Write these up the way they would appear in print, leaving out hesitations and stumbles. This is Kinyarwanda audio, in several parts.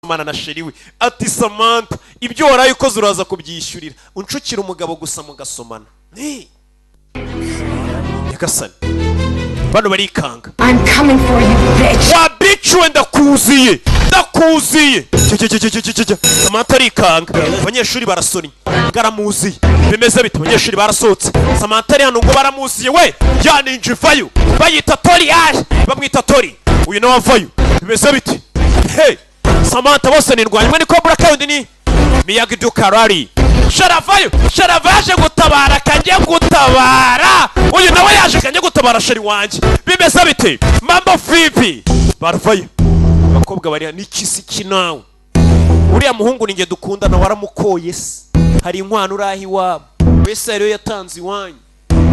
Mana na chéri we ati: "Samantha, ibyo waraye ukoze uraza kubyishyurira." Unshukira umugabo gusa mugasomana. Ni nyagasani, bano barikanga. I'm coming for you, bitch. Wa bitch we, ndakuziye, ndakuziye. Cyo, cyo, cyo, cyo, cyo, cyo. Samantha arikanga, abanyeshuri barasonnye ngaramuziye. Bimeze bite? Abanyeshuri barasohotse, Samantha ari hano ngo baramuziye we. Ya ninja ivayo, bayita Tori, yaje bamwita Tori. Uyu nawe avayo. Bimeze bite? Hey, Samantha, bose ni ndwanya. Umwe ni Cobra Kai, undi ni Miyagi Do Karate. Sharavayo, Sharava yaje gutabara, kanjye gutabara. Uyu nawe yaje kanjye gutabara chéri wanjye. Bimeze bite? Mambo vipi? Baravayo, abakobwa bari n'ikisi kinawe. Uriya muhungu ninjye dukundana, waramukoye se? Hari inkwano uraho iwabo wese ariyo yatanze iwanyu?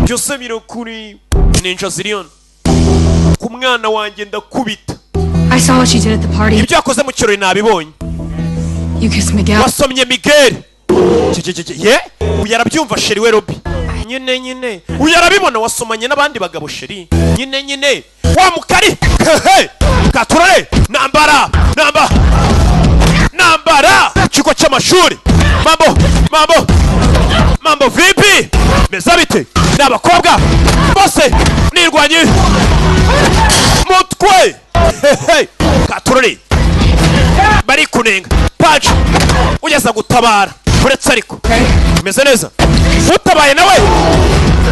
Byose birakuri ninja ziriyoni ku mwana wanjye, ndakubita. I saw what you did at the party. Ibyo yakoze mu kirori nabibonye. You kissed Miguel. Wasomye Miguel. Ye, uyu arabyumva, chéri we Robi nyine nyine. Uyu arabibona, wasomanye n'abandi bagabo, chéri nyine nyine. Wa mukari hehe katurore. Nambara, namba, nambara ikigo cy'amashuri. Mambo, mambo, mambo vipi? Meza bite? Ni abakobwa bose nirwanye mutwe hehe katurore. Bari kunenga paji ugeza gutabara uretse, ariko meze neza utabaye nawe.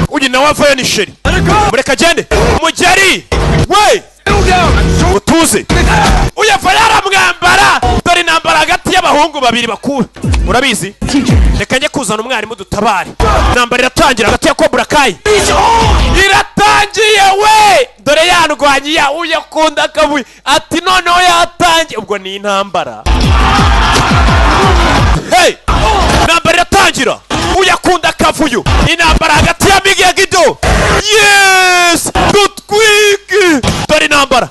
Uyu nawe avayo, ni chéri, mureka agende. Mugeri we, utuze. Uyu ava yaramwambara. Dore intambara hagati y'abahungu babiri bakuru, murabizi. Reka njye kuzana umwarimu dutabare. Intambara iratangira hagati ya Cobra Kai, iratangiye we. Dore yandwanye ya uyu akunda akabuye, ati noneho yatangiye. Ubwo ni intambara. Hey, intambara iratangira. Uyu akunda akavuyo. Intambara hagati ya Miyagi Do. Yes, dutwike. Dore intambara,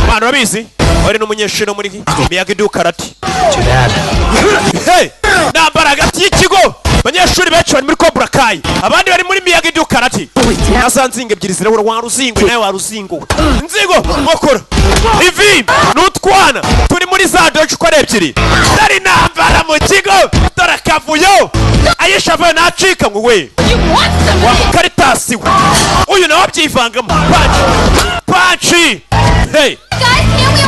abantu babizi, wari n'umunyeshuri wo muri Miyagi Do Karate. Hey, intambara hagati y'ikigo. Abanyeshuri benshi bari muri Cobra Kai, abandi bari muri Miyagi Do Karate. Na za nzinga ebyiri zirabura. Wa ruzingo nawe, wa ruzingo, nzingo nkokora ivi n'utwana turi muri za dojo uko ari ebyiri. Dore intambara mu kigo, dore akavuyo. Ayisha avayo, nacika ngo we wa mukaritasi we. Uyu nawe abyivangamo. Punch, punch. Hey,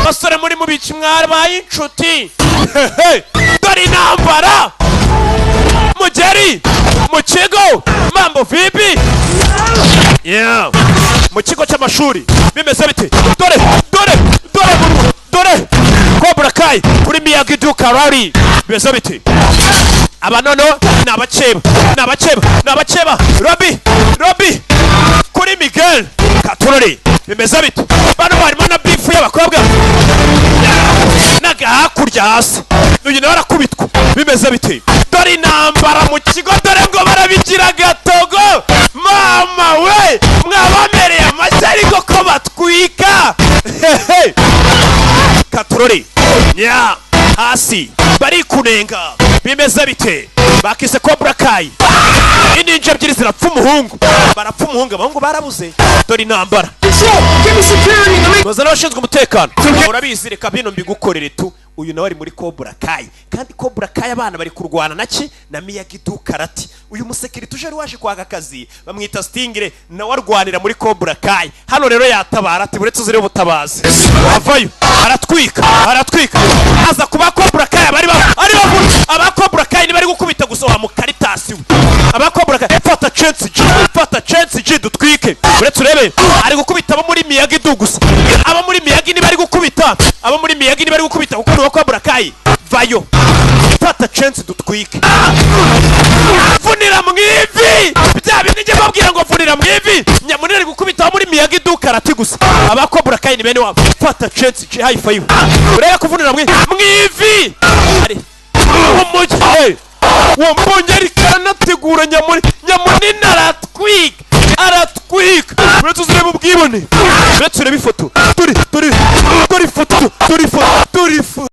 basore, muri mu biki? Mwabaye inshuti? Hey, dore intambara mugeri mu kigo. Mambo vipi? Yeah. Mu kigo cy'amashuri bimeze bite? Dore, dore, dore, dore Cobra Kai kuri Miyagi Do Karate. Bimeze bite? Aba noneho ni abakeba, ni abakeba, ni abakeba. Robi, Robi kuri Miguel Katurori. Bimeze bite? Bano barimo na beef y'abakobwa naga hakurya hasi. Uyu nawe arakubitwa. Bimeze bite? Dore intambara mu kigo, dore ngo barabigira gatogo. Mama we, mwabamereye amashyi, ariko ko batwika. Hehe. Katurori nya hasi bari kunenga. Bimeze bite? Bakise Cobra Kai. Ininja ebyiri zirapfa umuhungu, barapfa umuhungu, abahungu barabuze. Dore intambara. Bazana abashinzwe umutekano. Urabizi, reka bino mbigukorere tu. Uyu nawe ari muri Cobra Kai, kandi Cobra Kai abana bari kurwana na ki? Na Miyagi Do Karate. Uyu musekirite uje waje kwaka akazi bamwita Stingray, nawe arwanira muri Cobra Kai. Hano rero yatabara, ati buretse uzire ubutabazi. Avayo aratwika, aratwika, aza kuba Cobra Kai bari ari bakuru. Aba Cobra Kai ni bari gukubita gusa. Wa mukaritasi we, aba Cobra Kai, fata chance G, fata chance G, dutwike. Uretse urebe, ari gukubita abo muri Miyagi Do gusa. Abo muri Miyagi ni bari gukubita, abo muri Miyagi ni bari gukubita, kuko ni uwa Cobra Kai. Vayo, fata chance, dutwike. Vunira mu ivi, bya bindi njye mbabwira ngo vunira mu ivi. Nyamunini ari gukubita abo muri Miyagi Do Karate gusa. Aba Cobra Kai ni bene wabo. Fata chance G, high five. Urebe kuvunira mu ivi ari umujyi. Hey, uwo mbonye ariko aranategura. Nyamunini aratwika, aratwika. Uretse uzirebe ubwibone, uretse urebe ifoto. Dore, dore, dore ifoto, dore ifoto, dore ifoto.